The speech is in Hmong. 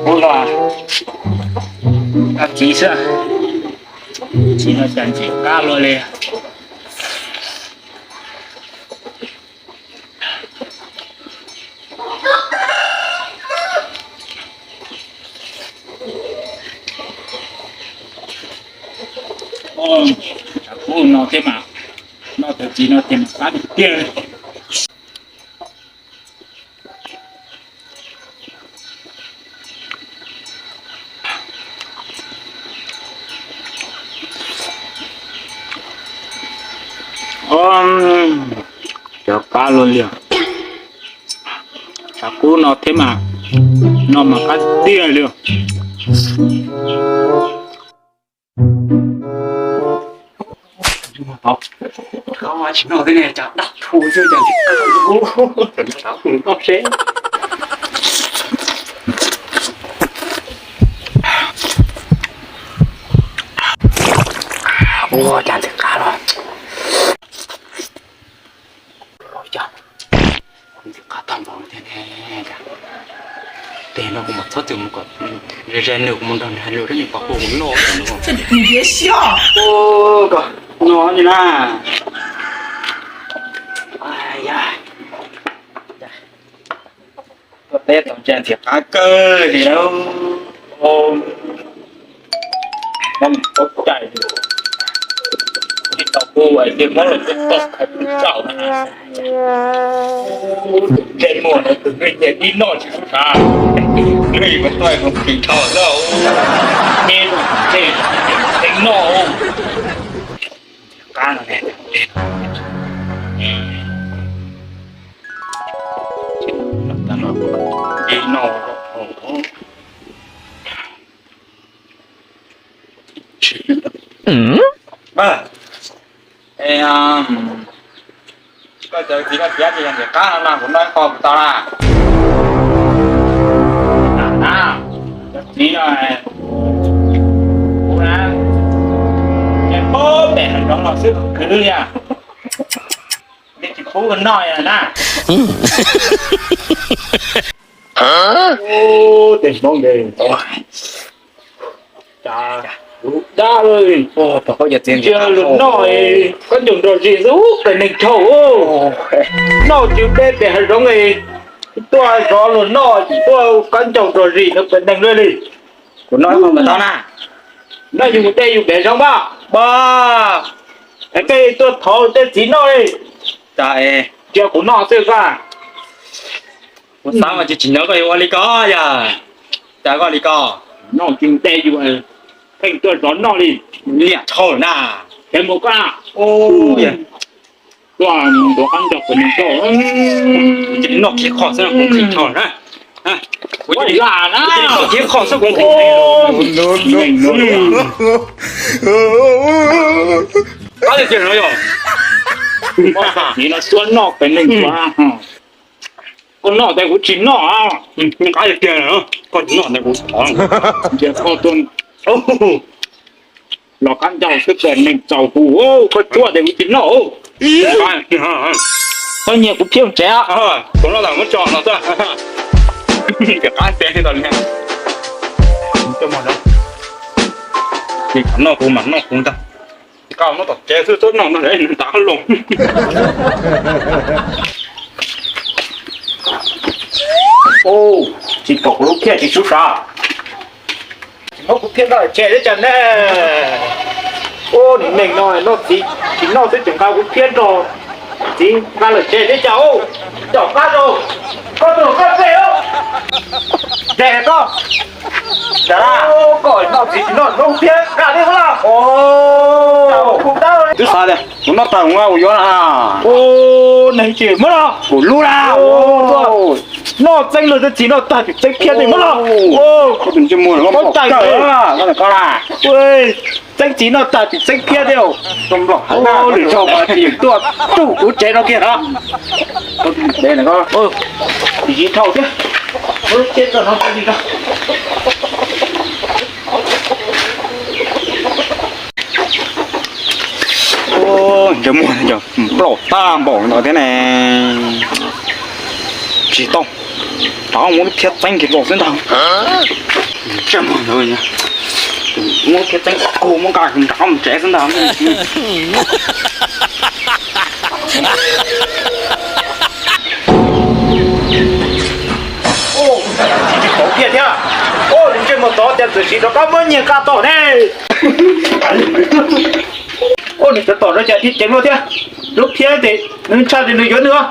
Ua los, txiv xwb, txiv no cas ntxim qab luaj li. Tshav kub no thiab mas, noj tus txiv no ces mas qab tiag tiag. Cov qab luaj li, tshav kub no thiab mas, no mas qab tiag li. Tsis noj thiab ne, cas dab thu xwb cas ntxim qab, noj seb. Ua cas ntxim qab los. Ntxim qab tag npaum li thiab ne. Tej no kuv mam txhob txwm mus kom ze ze nws, kuv mus nrog nws hais lus rau nws kom hu kuv noj. Koj noj li na. Tuaj teb tau ntsia ntxim qab kawg li na. Mob paub cai li. Tsis tau hu es cia mob los tuaj txog khawv pw tsaum na. Tus ntsej muag no tus nws nyiam dib noj tsis sub sav. Nws mas tuaj mus phim dhau lawm. Neb tus ntsej noj. Qab no ne. Dib noj. Koj cov txiv koj piav ces yog ntxim qab no no kuv noj ib qho kuv tau na. Na, cov txiv no, kuv na, ces pub pem hav zoov los xwb kwv li, nej tsis pub noj na. Tej Hmoob, cas dab, ntsia lus noj, koj ncaug nrog zis xwb pem neeg dhau. Noj tsis deb pem hav zoov, tuaj zov luag noj tsis tuaj koj ncaug nrog zis no pem neeg luaj li. Kuv noj ib qho tau na. Noj yus mus dej yus pem zoov npaj. Peb tuaj thov tej txiv noj li. Ntsia kuv noj xwb koj. Kuv xav mas tsis tsim nyog koj yuav ua li ko yog. Cas koj li ko? Noj tsis deb yus, pheej tuaj zov noj li. Niam dhau na. Ces mus koj. Tuaj ntuav qab ncaug kuv mus rau. Kuv cia li noj kiag qho xwb kuv nqhis dhau na. Kuv cia li noj kiag qho xwb kuv nqhis. Qab tiag tiag no yog. Txiv no tuaj noj pem neeg ua. Koj noj tes kuv tsis noj. Qab tiag tiag, koj tsis noj tes kuv thov. Los qab ncaug xwb pem neeg txaus hu, koj tuaj tes kuv tsis noj. Koj nyiam kuv phiab tsev. Kuv noj tas muab tso no xwb. Qab tiag tiag li. Noj kuv mas noj kuv ntag. Koj noj tom tsev xwb, tuaj noj no ntav loo. Tsis pom kuv lub phiab tsis sub sav. Tsis muab kuv phiab nrog tsev thiab cas ne. Ub, niag neeg no noj txiv tsis noj xwb tseem nqa kuv phiab nrog txiv nqa lawm tsev thiab cas. Ub, caum qab rau koj tus koj tsev. Ces koj, koj noj txiv tsis noj zoo thiab nqa thiab xwb los. Twb xav tias kuv noj tag kuv yuav na. Neeg tsis muab los kuv lub na. Noj txeeb luag tej txiv noj tag tsis txeeb phiab tej muab los. Paub cai, txeeb txiv noj tag tsis txeeb phiab tej. Lwm zaug mas tsis yeem tuaj tsuj kuv tsev no kiag na. Tsis dhau thiab. Ntsej muag plaub tag npaum no thiab ne. Tsis tau. Rov muab lub phiab txeeb kiag los xwb ntag. Ntsej muag ntawd, muab lub phiab txeeb kuv muab nqa nrov mus tsev xwb ntag. Tsis tau kiag thiab. Ntsej muag tod tias txawm siv rov qab muab nyiag nqa tom ne. Nws cov tom no cas dhia ceev luaj thiab. Lub phiab ces nws ntshai ces nws yuav nws os.